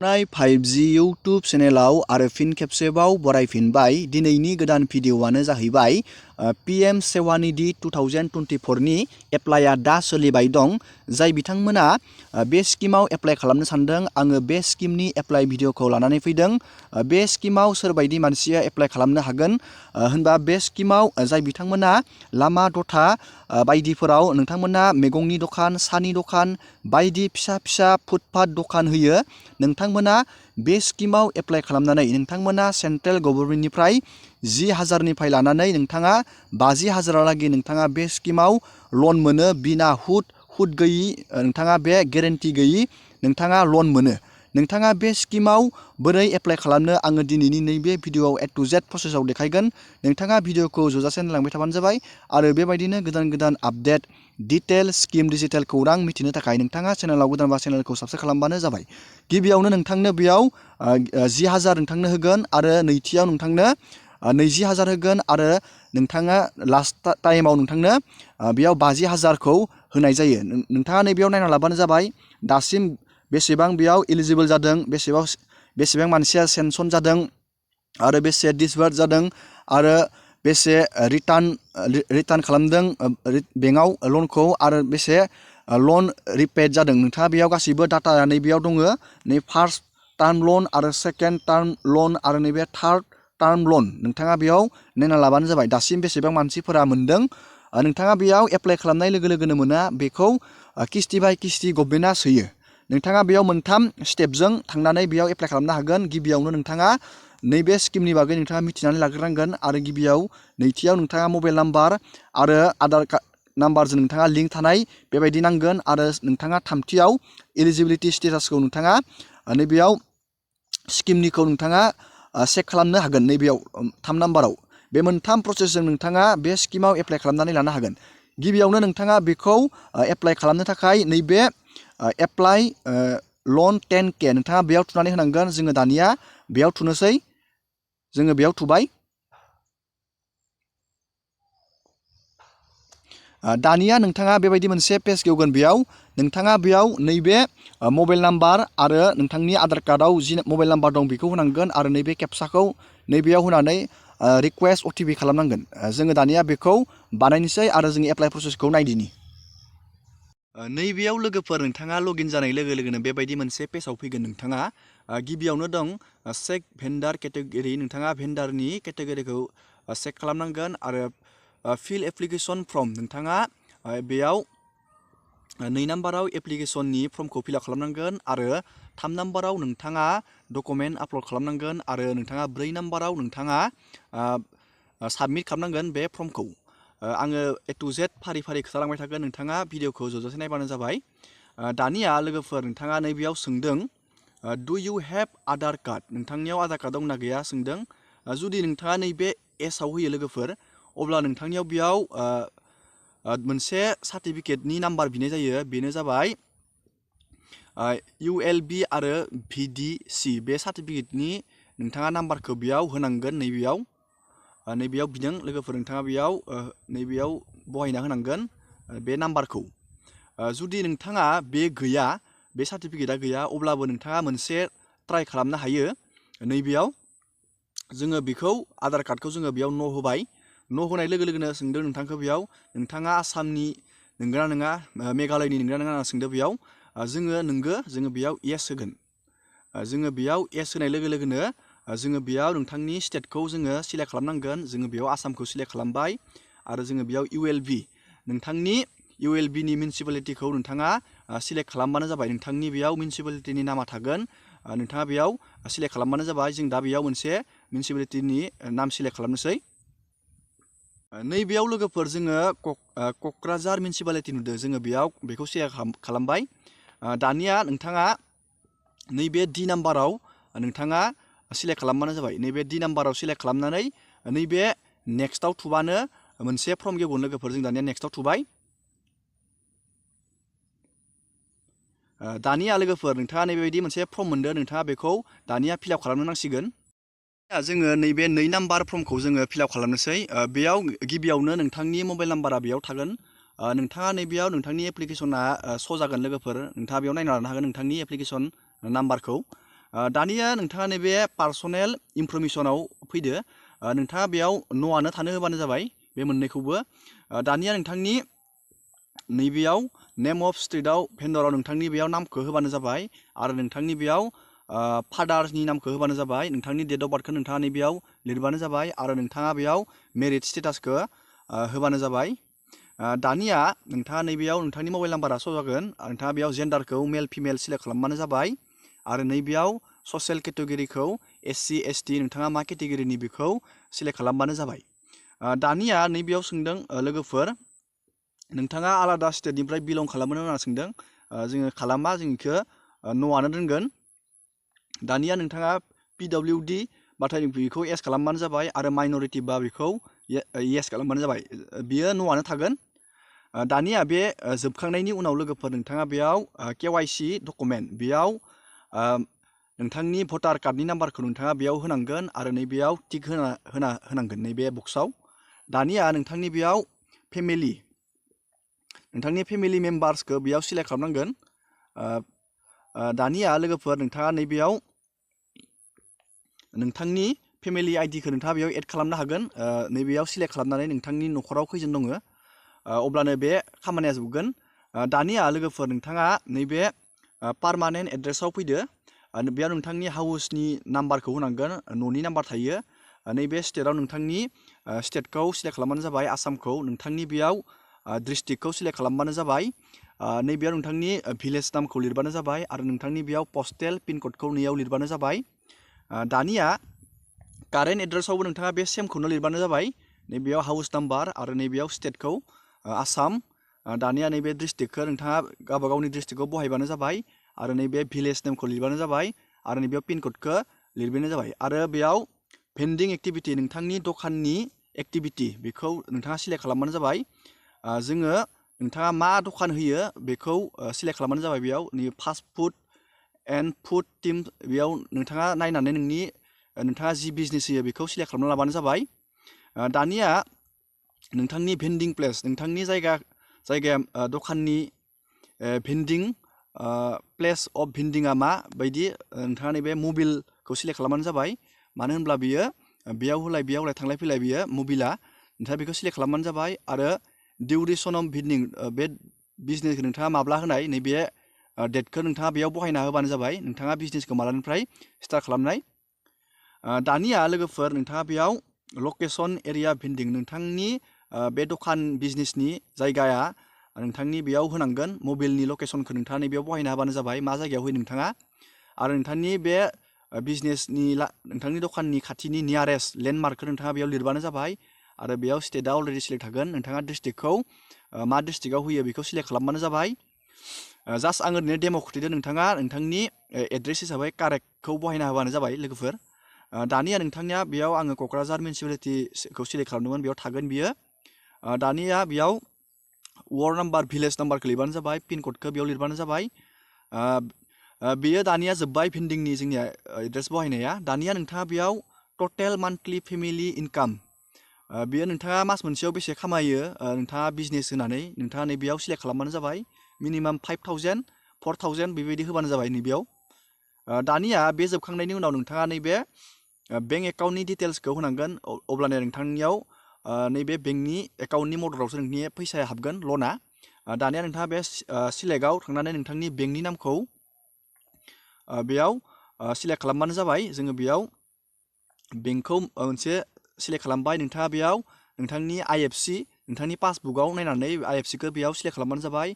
5G YouTube चेनेलाव आरो फिन खेबसेबाव बरायफिनबाय। दिनैनि गोदान भिडिअआनो जाहैबाय PM सेवानिधि 2024 नि एप्लाइआ दा सोलिबाय दं। जाय बिथांमोना बे स्किमाव एप्लाइ खालामनो सानदों, आङो बे स्किमनि एप्लाइ भिडिअखौ लानानै फैदों। बे स्किमाव सोरबायदि मानसिया एप्लाइ खालामनो हागोन होनबा बे स्किमाव जाय बिथांमोना लामा दथा बायदिफोराव नोंथांमोना मैगंनि दखान, सानि दखान बायदि फिसा फिसा फुटपाथ दखान होयो। नोंथांमोना बे स्किमाव एप्लाइ खालामनानै नोंथांमोना सेन्ट्रेल गभर्नमेन्टनिफ्राय 10,000निफ्राय लानानै नोंथाङा 50,000हालागै नोंथाङा बे स्किमाव लन मोनो। बिना हुद गैयि, नोंथाङा बे गेरेन्टि गैयि नोंथाङा लन मोनो। नोंथाङा बे स्किमाव बोरै एप्लाइ खालामनो आङो दिनैनि नैबे भिडिअआव A to Z प्रसेसआव देखायगोन। नोंथाङा भिडिअखौ जोबजासे नायलांबाय थाबानो जाबाय आरो बेबायदिनो गोदान गोदान आपडेट, डिटेल, स्किम, डिजिटेल खौरां मिथिनो थाखाय नोंथाङा चेनेलाव गोदानबा चेनेलखौ साबस्क्राइब खालामबानो जाबाय। गिबियावनो नोंथांनो बेयाव 10,000 नोंथांनो होगोन आरो नैथियाव नोंथांनो 20,000 होगोन आरो नोंथाङा लास्ट टाइमाव नोंथांनो बेयाव 50,000खौ होनाय जायो। नोंथाङा नैबेयाव नायना लाबानो जाबाय दासिम बेसेबां बेयाव एलिजिबोल जादों, बेसेबां मानसिया सेनसन जादों आरो बेसे डिसबार्स जादों आरो बेसे रिटार्न खालामदों बेंकआव लनखौ आरो बेसे लन रिपेड जादों। नोंथाङा बेयाव गासैबो डाटा नैबेयाव दङ। नै फार्स्ट टार्म लन आरो सेकेन्ड टार्म लन आरो नैबे थार्ड टार्म लन नोंथाङा बेयाव नायना लाबानो जाबाय दासिम बेसेबां मानसिफोरा मोनदों। नोंथाङा बेयाव एप्लाइ खालामनाय लोगो लोगोनो मोना, बेखौ किस्ति बाय किस्ति गभर्नमेन्टआ सोयो। नोंथाङा बेयाव मोनथाम स्टेपजों थांनानै बेयाव एप्लाइ खालामनो हागोन। गिबियावनो नोंथाङा नैबे स्किमनि बागै नोंथाङा मिथिनानै लाग्रोनांगोन आरो नैथियाव नोंथाङा मबाइल नाम्बार आरो आधार कार्ड नाम्बारजों नोंथाङा लिंक थानाय बेबायदि नांगोन आरो नोंथाङा थामथियाव एलिजिबिलिटि स्टेटासखौ नोंथाङा नैबेयाव स्किमनिखौ नोंथाङा चेक खालामनो हागोन। नैबेयाव 3 नाम्बाराव बे मोनथाम प्रसेसजों नोंथाङा बे स्किमाव एप्लाइ खालामनानै लानो हागोन। गिबियावनो नोंथाङा बेखौ एप्लाइ खालामनो थाखाय नैबे एप्लाइ लन 10K नोंथाङा बेयाव थुनानै होनांगोन। जोङो दानिया बेयाव थुनोसै, जोङो बेयाव थुबाय। दानिया नोंथाङा बेबायदि मोनसे पेज गेवगोन। बेयाव नोंथाङा नैबे मबाइल नाम्बार आरो नोंथांनि आधार कार्डआव जि मबाइल नाम्बार दं बेखौ होनांगोन आरो नैबे केपसाखौ नैबेयाव होनानै रिकुवेस्ट OTP खालामनांगोन। जोङो दानिया बेखौ बानायनोसै आरो जोंनि एप्लाइ प्रसेसखौ नायदिनि। नैबेयाव लोगोफोर नोंथाङा लगिन जानाय लोगो लोगोनो बेबायदि मोनसे पेजाव फैगोन। नोंथाङा गिबियावनो दं चेक भेन्डार केटेगरि। नोंथाङा भेन्डारनि केटेगरिखौ चेक खालामनांगोन आरो फिल एप्लिकेसन फर्म नोंथाङा बेयाव 2 नाम्बाराव एप्लिकेसननि फर्मखौ फिलआप खालामनांगोन आरो 3 नाम्बाराव नोंथाङा डकुमेन्ट आपल'ड खालामनांगोन आरो नोंथाङा 4 नाम्बाराव नोंथाङा साबमिट खालामनांगोन बे फर्मखौ। आङो A to Z फारि फारि खोथालांबाय थागोन, नोंथाङा भिडिअखौ जोबजासे नायबानो जाबाय। दानिया लोगोफोर नोंथाङा नैबेयाव सोंदों डु इउ हेभ आधार कार्ड, नोंथांनियाव आधार कार्ड दंना गैया सोंदों। जुदि नोंथाङा नैबे एसआव होयो लोगोफोर, अब्ला नोंथांनियाव बेयाव मोनसे सार्टिफिकेटनि नाम्बार बिनाय जायो। बेनो जाबाय ULB आरो VDC। बे सार्टिफिकेटनि नोंथाङा नाम्बारखौ बेयाव होनांगोन। नैबेयाव बिदों लोगोफोर, नोंथाङा नैबेयाव बहायना होनांगोन बे नाम्बारखौ। जुदि नोंथाङा बे गैया, बे सार्टिफिकेटआ गैया, अब्लाबो नोंथाङा मोनसे ट्राइ खालामनो हायो। नैबेयाव जोङो बेखौ आधार कार्डखौ जोङो बेयाव न' होबाय। न' होनाय लोगो लोगोनो सोंदों नोंथांखौ बेयाव नोंथाङा आसामनि नंगौना नङा, मेघालयनि नंगौना नङा होनना सोंदों। बेयाव जोङो बेयाव येस होगोन। जोङो बेयाव येस होनाय लोगो लोगोनो जोङो बेयाव नोंथांनि स्टेटखौ जोङो सिलेक्ट खालामनांगोन। जोङो बेयाव आसामखौ सिलेक्ट खालामबाय आरो जोङो बेयाव ULB नोंथांनि ULBनि मिउनिसिपालिटिखौ नोंथाङा सिलेक्ट खालामबानो जाबाय। नोंथांनि बेयाव मिउनिसिपालिटिनि नामा थागोन, नोंथाङा बेयाव सिलेक्ट खालामबानो जाबाय। जों दा बेयाव मोनसे मिउनिसिपालिटिनि नाम सिलेक्ट खालामनोसै। नैबेयाव लोगोफोर जोङो क'क्राझार मिउनिसिपालिटि नुदों, जोङो बेखौ सिलेक्ट खालामबाय। दानिया नोंथाङा नैबे D नाम्बाराव नोंथाङा सिलेक्ट खालामबानो जाबाय। नैबे D नाम्बाराव सिलेक्ट खालामनानै नैबे नेक्स्टआव थुबानो मोनसे फर्म गेवगोन लोगोफोर। जों दानिया नेक्स्टआव थुबाय। दानिया लोगोफोर नोंथाङा नैबेबायदि मोनसे फर्म मोनदों, नोंथाङा बेखौ दानिया फिलआप खालामनो नांसिगोन। जोङो नैबे 2 नाम्बार फर्मखौ जोङो फिलआप खालामनोसै। बेयाव गिबियावनो नोंथांनि मबाइल नाम्बारा बेयाव थागोन। नोंथाङा नैबेयाव नोंथांनि एप्लिकेसना श' जागोन लोगोफोर। नोंथाङा बेयाव नायना लानो हागोन नोंथांनि एप्लिकेसन नाम्बारखौ। दानिया नोंथाङा नैबे पार्सनेल इनफरमेसनाव फैदो। नोंथाङा बेयाव न'आनो थानो होबानो जाबाय बे मोननैखौबो। दानिया नोंथांनि नैबेयाव नेम अफ स्टेटआव भेन्डराव नोंथांनि बेयाव नामखौ होबानो जाबाय आरो नोंथांनि बेयाव फादारनि नामखौ होबानो जाबाय। नोंथांनि डेट अफ बार्थखौ नोंथाङा नैबेयाव लिरबानो जाबाय आरो नोंथाङा बेयाव मेरिट स्टेटासखौ होबानो जाबाय। दानिया नोंथाङा नैबेयाव नोंथांनि मबाइल नाम्बारा श' जागोन। नोंथाङा बेयाव जेन्डारखौ मेल फिमेल सिलेक्ट खालामबानो जाबाय आरो नैबेयाव ससियेल केटेगरिखौ SC ST नोंथाङा मा केटेगरिनि बेखौ सिलेक्ट खालामबानो जाबाय। दानिया नैबेयाव सोंदों लोगोफोर नोंथाङा आलादा स्टेटनिफ्राय बिलं खालामो होनना सोंदों। जोङो खालामा, जों बेखौ न'आनो दोनगोन। दानिया नोंथाङा PWD बाथाय बेखौ येस खालामबानो जाबाय आरो माइन'रिटि बा बेखौ येस खालामबानो जाबाय। बियो न'आनो थागोन। दानिया बे जोबखांनायनि उनाव लोगोफोर नोंथाङा बेयाव KYC डकुमेन्ट बेयाव नोंथांनि भटार कार्डनि नाम्बारखौ नोंथाङा बेयाव होनांगोन आरो नैबेयाव टिक होनांगोन नैबे बक्सआव। दानिया नोंथांनि बेयाव नोंथांनि फेमिलि मेम्बार्सखौ बेयाव सिलेक्ट खालामनांगोन। दानिया लोगोफोर नोंथाङा नैबेयाव नोंथांनि फेमिलि आइडिखौ नोंथाङा बेयाव एड खालामनो हागोन। नैबेयाव सिलेक्ट खालामनानै नोंथांनि न'खराव खैजोन दङ अब्लानो बे खामानिया जोबगोन। दानिया लोगोफोर नोंथाङा नैबे पारमानेन्ट एड्रेसाव फैदो। बेयाव नोंथांनि हाउसनि नाम्बारखौ होनांगोन, न'नि नाम्बार थायो। नैबे स्टेटआव नोंथांनि स्टेटखौ सिलेक्ट खालामबानो जाबाय, आसामखौ। नोंथांनि बेयाव डिस्ट्रिक्टखौ सिलेक्ट खालामबानो जाबाय। नैबेयाव नोंथांनि भिलेज नामखौ लिरबानो जाबाय आरो नोंथांनि बेयाव पस्टेल पिनक'डखौ नैयाव लिरबानो जाबाय। दानिया कारेन्ट एड्रेसावबो नोंथाङा बे सेमखौनो लिरबानो जाबाय। नैबेयाव हाउस नाम्बार आरो नैबेयाव स्टेटखौ आसाम। दानिया नैबे डिस्ट्रिक्टखौ नोंथाङा गावबागावनि डिस्ट्रिक्टखौ बहायबानो जाबाय आरो नैबे भिलेज नेमखौ लिरबानो जाबाय आरो नैबेयाव पिनक'डखौ लिरबानो जाबाय आरो बेयाव भेन्डिं एक्टिभिटि नोंथांनि दखाननि एक्टिभिटि बेखौ नोंथाङा सिलेक्ट खालामबानो जाबाय। जोङो नोंथाङा मा दखान होयो बेखौ सिलेक्ट खालामबानो जाबाय। बेयाव नैबे fast food and food team बेयाव नोंथाङा नायनानै नोंथाङा जि बिजनेस होयो बेखौ सिलेक्ट खालामना लाबानो जाबाय। दानिया नोंथांनि भेन्डिं प्लेस नोंथांनि जायगाया दखाननि भेन्डिं प्लेस अफ भेन्डिंआ मा बायदि नोंथाङा नैबे मबिलखौ सिलेक्ट खालामबानो जाबाय। मानो होनब्ला बियो बेयाव होलाय थांलाय फैलाय बियो मबिला, नोंथाङा बेखौ सिलेक्ट खालामबानो जाबाय आरो डिउरेसन अफ भेन्डिं बे बिजनेसखौ नोंथाङा माब्ला होनाय नैबे डेटखौ नोंथाङा बेयाव बहायना होबानो जाबाय, नोंथाङा बिजनेसखौ मालानिफ्राय स्टार्ट खालामनाय। दानिया लोगोफोर नोंथाङा बेयाव लकेसन एरिया भेन्डिं नोंथांनि बे दखान बिजनेसनि जायगाया नोंथांनि बेयाव होनांगोन। मबाइलनि लकेसनखौ नोंथाङा नैबेयाव बहायना होबानो जाबाय, मा जायगायाव होयो नोंथाङा। आरो नोंथांनि बे बिजनेसनि नोंथांनि दखाननि खाथिनि नियारेस्ट लेन्डमार्कखौ नोंथाङा बेयाव लिरबानो जाबाय आरो बेयाव स्टेटआ अलरेडि सिलेक्ट थागोन। नोंथाङा डिस्ट्रिक्टखौ मा डिस्ट्रिक्टआव होयो बेखौ सिलेक्ट खालामबानो जाबाय। जास्ट आं ओरैनो डेम' खिन्थादों, नोंथाङा नोंथांनि एड्रेस हिसाबै कारेक्टखौ बहायना होबानो जाबाय लोगोफोर। दानिया नोंथांनिया बेयाव आङो क'क्राझार मिउनिसिपालिटिखौ सिलेक्ट खालामदोंमोन, बेयाव थागोन बियो। दानिया बेयाव वार्ड नाम्बार भिलेज नाम्बारखौ लिरबानो जाबाय, पिनक'डखौ बेयाव लिरबानो जाबाय। बेयो दानिया जोब्बाय भेन्डिंनि जोंनिया एड्रेस बहायनाया। दानिया नोंथाङा बेयाव टटेल मान्थलि फेमिलि इनकाम बेयो नोंथाङा मास मोनसेयाव बेसे खामायो नोंथाङा बिजनेस होनानै नोंथाङा नैबेयाव सिलेक्ट खालामबानो जाबाय। मिनिमाम 5,000 4,000 बेबायदि होबानो जाबाय नैबेयाव। दानिया बे जोबखांनायनि उनाव नोंथाङा नैबे बेंक एकाउन्टनि डिटेल्सखौ होनांगोन, अब्लानो नोंथांनियाव नैबे बेंकनि एकाउन्टनि मददावसो नोंनि फैसाया हाबगोन, लना। दानिया नोंथाङा बे सिलेक्टआव थांनानै नोंथांनि बेंकनि नामखौ बेयाव सिलेक्ट खालामबानो जाबाय। जोङो बेयाव बेंकखौ मोनसे सिलेक्ट खालामबाय। नोंथाङा बेयाव नोंथांनि IFC नोंथांनि पासबुकआव नायनानै IFCखौ बेयाव सिलेक्ट खालामबानो जाबाय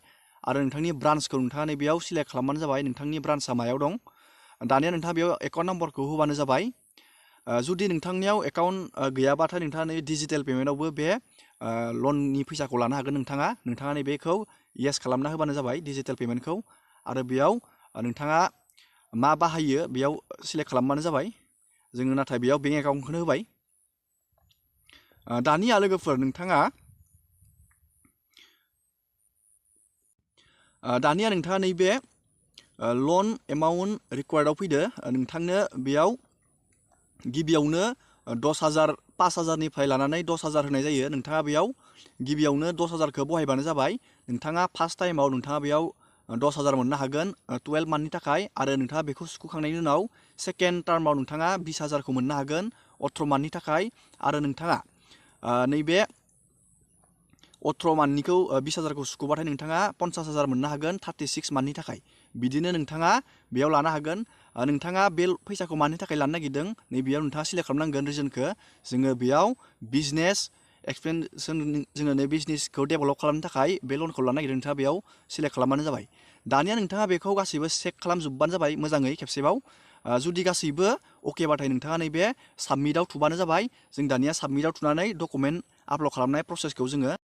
आरो नोंथांनि ब्रान्सखौ नोंथाङा नैबेयाव सिलेक्ट खालामबानो जाबाय, नोंथांनि ब्रान्सआ मायाव दं। दानिया नोंथाङा बेयाव एकाउन्ट नाम्बारखौ होबानो जाबाय। जुदि नोंथांनियाव एकाउन्ट गैयाबाथाय नोंथाङा नैबे डिजिटेल पेमेन्टआवबो बे लननि फैसाखौ लानो हागोन। नोंथाङा नैबेखौ येस खालामना होबानो जाबाय डिजिटेल पेमेन्टखौ आरो बेयाव नोंथाङा मा बाहायो बेयाव सिलेक्ट खालामबानो जाबाय। जोङो नाथाय बेयाव बेंक एकाउन्टखौनो होबाय। दानिया लोगोफोर नोंथाङा नैबे लन एमाउन्ट रिक्वायर्डआव फैदो। नोंथांनो बेयाव गिबियावनो 10,000 5,000निफ्राय लानानै 10,000 होनाय जायो। नोंथाङा बेयाव गिबियावनो 10,000खौ बहायबानो जाबाय। नोंथाङा फार्स्ट टाइमाव नोंथाङा बेयाव 10,000 मोननो हागोन 12 मान्थनि थाखाय आरो नोंथाङा बेखौ सुख'खांनायनि उनाव सेकेन्ड टार्माव नोंथाङा 20,000खौ मोननो हागोन 18 मान्थनि थाखाय आरो नोंथाङा नैबे 18 मान्थनिखौ 20,000खौ सुख'बाथाय नोंथाङा 50,000 मोननो हागोन 36 मान्थनि थाखाय बिदिनो नोंथाङा बेयाव लानो हागोन नोंथाङा बे फैसाखौ मानि थाखाय लानो नागिरदों नैबेयाव नोंथाङा सिलेक्ट खालामनांगोन रिजनखौ जोङो बेयाव बिजनेस एक्सपेनसन जोङो नै बिजनेसखौ डेभेलप खालामनो थाखाय बे लनखौ लानो नागिरदों नोंथाङा बेयाव सिलेक्ट खालामबानो जाबाय दानिया नोंथाङा बेखौ गासैबो चेक खालामजोबबानो जाबाय मोजाङै खेबसेबाव जुदि गासैबो अकेबाथाय नोंथाङा नैबे साबमिटआव थुबानो जाबाय जों दानिया साबमिटआव थुनानै डकुमेन्ट आपल'ड खालामनाय प्रसेसखौ जोङो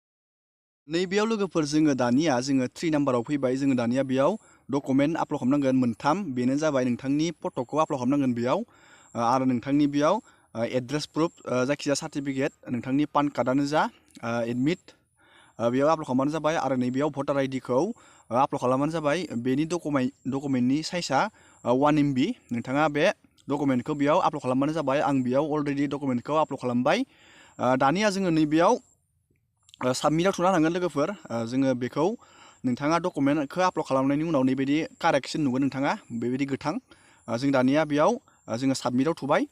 नैबेयाव लोगोफोर जोङो दानिया जोङो 3 नाम्बाराव फैबाय जोङो दानिया बेयाव डकुमेन्ट आपल'ड खालामनांगोन मोनथाम बेनो जाबाय नोंथांनि फट'खौ आपल'ड खालामनांगोन बेयाव आरो नोंथांनि बेयाव एड्रेस प्रुफ जायखिजाया सार्टिफिकेट नोंथांनि पान कार्डआनो जा एडमिट बेयाव आपल'ड खालामबानो जाबाय आरो नैबेयाव भटार आइडिखौ आपल'ड खालामबानो जाबाय बेनि डकुमेन्टनि साइजआ 1 MB नोंथाङा बे डकुमेन्टखौ बेयाव आपल'ड खालामबानो जाबाय आं बेयाव अलरेडि डकुमेन्टखौ आपल'ड खालामबाय दानिया जोङो नैबेयाव साबमिटआव थुना होनांगोन लोगोफोर जोङो बेखौ नोंथाङा डकुमेन्टखौ आपल'ड खालामनायनि उनाव नैबायदि कारेक्सन नुगोन नोंथाङा बेबायदि गोथां जों दानिया बेयाव जोङो साबमिटआव थुबाय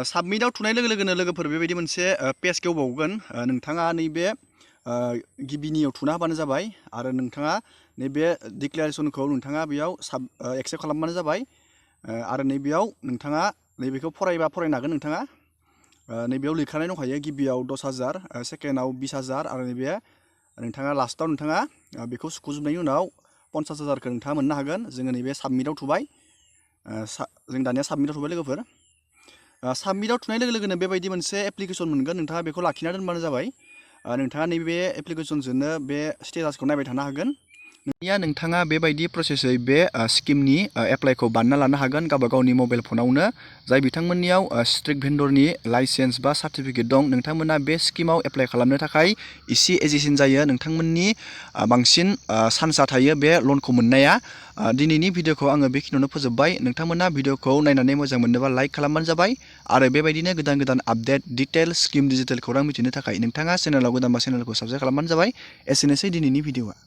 साबमिटआव थुनाय लोगो लोगोनो लोगोफोर बेबायदि मोनसे पेज गेवबावगोन नोंथाङा नैबे गिबिनियाव थुना होबानो जाबाय आरो नोंथाङा नैबे डिक्लेरेसनखौ नोंथाङा बेयाव एक्सेप्ट खालामबानो जाबाय आरो नैबेयाव नोंथाङा नैबेखौ फरायनो हागोन नोंथाङा नैबेयाव लिरखानाय दंखायो गिबियाव 10,000 सेकेन्डआव 20,000 आरो नैबे नोंथाङा लास्टआव नोंथाङा बेखौ सुख'जोबनायनि उनाव 50,000खौ नोंथाङा मोननो हागोन जोङो नैबे साबमिटआव थुबाय जों दानिया साबमिटआव थुबाय लोगोफोर साबमिटआव थुनाय लोगो लोगोनो बेबायदि मोनसे एप्लिकेसन मोनगोन नोंथाङा बेखौ लाखिना दोनबानो जाबाय नोंथाङा नैबे एप्लिकेसनजोंनो बे स्टेटासखौ नायबाय थानो हागोन नोंथाङा बेबायदि प्रसेसै बे स्किमनि एप्लाइखौ बानायना लानो हागोन गावबा गावनि मबाइल फनावनो जाय बिथांमोननियाव स्ट्रिट भेन्डरनि लाइसेन्स बा सार्टिफिकेट दं नोंथांमोना बे स्किमाव एप्लाइ खालामनो थाखाय एसे इजिसिन जायो नोंथांमोननि बांसिन चान्सआ थायो बे लनखौ मोननाया दिनैनि भिडिअखौ आङो बेखिनियावनो फोजोबबाय नोंथांमोना भिडिअखौ नायनानै मोजां मोनोबा लाइक खालामबानो जाबाय आरो बेबायदिनो गोदान गोदान आपडेट डिटेल स्किम डिजिटेल खौरां मिथिनो थाखाय नोंथाङा चेनेलाव गोदानबा चेनेलखौ साबस्क्राइब खालामबानो जाबाय एसेनोसै दिनैनि भिडिअआ